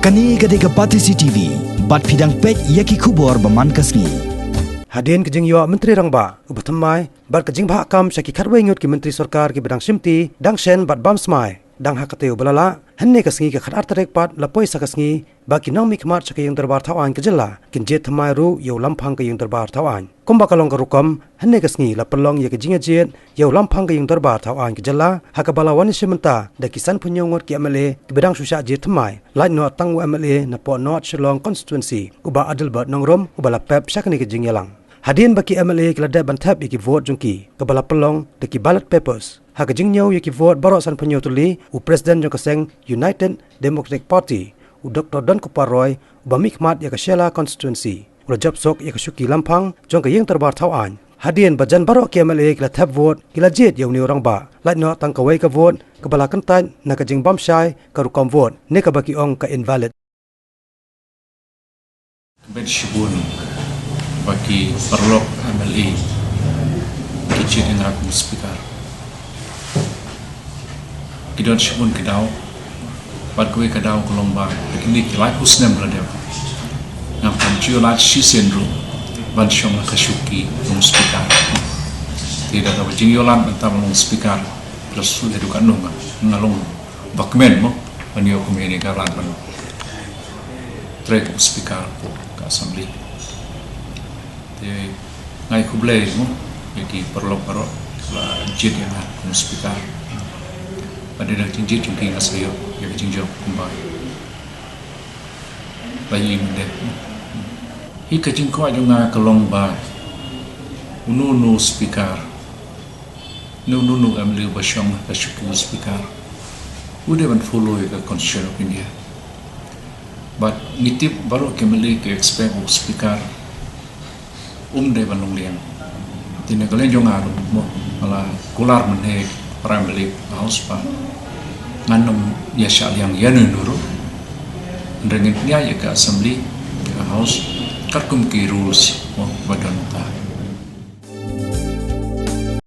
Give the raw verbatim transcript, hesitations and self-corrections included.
Kane ka dei ka Batesi T V, bad phi dang peit ïa ki khubor ba man ka sngi. Hadien ka jingïoh Myntri Rangbah uba thymmai bad ka jingbhah kam sha ki khatwei ngut ki Myntri Sorkar kiba dang shimti, dang shen bad bam smai, dang ha ka taïew ba la lah, hynne ka sngi ka khatar tarik pat la poi sa ka sngi ba ki nongmihkhmat sha ka Ïing Dorbar Thawaiñ ka jylla kin jied thymmai ruh ïa u lamphang ka Ïing Dorbar Thawaiñ. Kumba ka long ka rukom, hynne ka sngi la pynlong ïa ka jingïajied ïa u lamphang ka Ïing Dorbar Thawaiñ ka jylla, ha kaba la wan ïashim bynta da ki sanphew hynñiew ngut ki M L A kiba dang shu shah jied thymmai, lait noh tang u M L A na Pop North Shillong Constituency, u Bah Adelbert Nongrum, uba la pep sha kane ka jingïalang. Hadien ba ki M L A ki la dep ban thep ïa ki vote jong ki, kaba la pynlong da ki ballot papers, ha ka jingñiew ïa ki vote baroh sanphew hynñiew tylli, u President jong ka seng United Democratic Party, u Doktor Donkupar Roy, uba mihkhmat ïa ka Shella Constituency, u la jop suk ïa ka shuki lamphang jong ka Ïing Dorbar Thawaiñ. Hadien ba jan baroh ki M L A ki la thep vote, ki la jied ïa une u rangbah, lait noh tang kawei ka vote kaba la kyntait na ka jingbam shai ka rukom vote, ne kaba ki ong ka invalid. Bad shibun ba ki paralok M L A ki jied ïa nga kum u speaker. Ki don shibun ki daw, bad kawei ka daw ka long ba ha kine ki laiphew snem ba la dep, ngam ju lait shisien ruh ban shong ha ka shuki kum u speaker. Te da kaba jingïoh lad mynta ban long speaker, la shu ïa dukan nong nga, nga long ba kmen mo ban ïoh kum ïa kane ka lad ban trei kum u speaker ka Assembly. Te nga ai khublei mo ïa ki paralok baroh kiba la jied ïa nga kum u speaker. Bad da ka jingjied jong ki nga sa ïoh ïa ka jingjop kumba la ïohi mynta. Hi ka jingkwah jong nga ka long ba uno uno u speaker, uno uno u M L A uba shong ha ka shuki u speaker, u dei ban follow ïa ka Constitution of India. Bad ngi tip baroh ki M L A ki expect u speaker um dei ban long liang. Te na ka liang jong nga ruh mo, nga la kular mynne para M L A ka House ba ngan ym ïa shah liang ïa uno uno ruh. Hynrei ngin pynïaid ïa ka Assembly, ka House, katkum ki rules mo ba don mynta.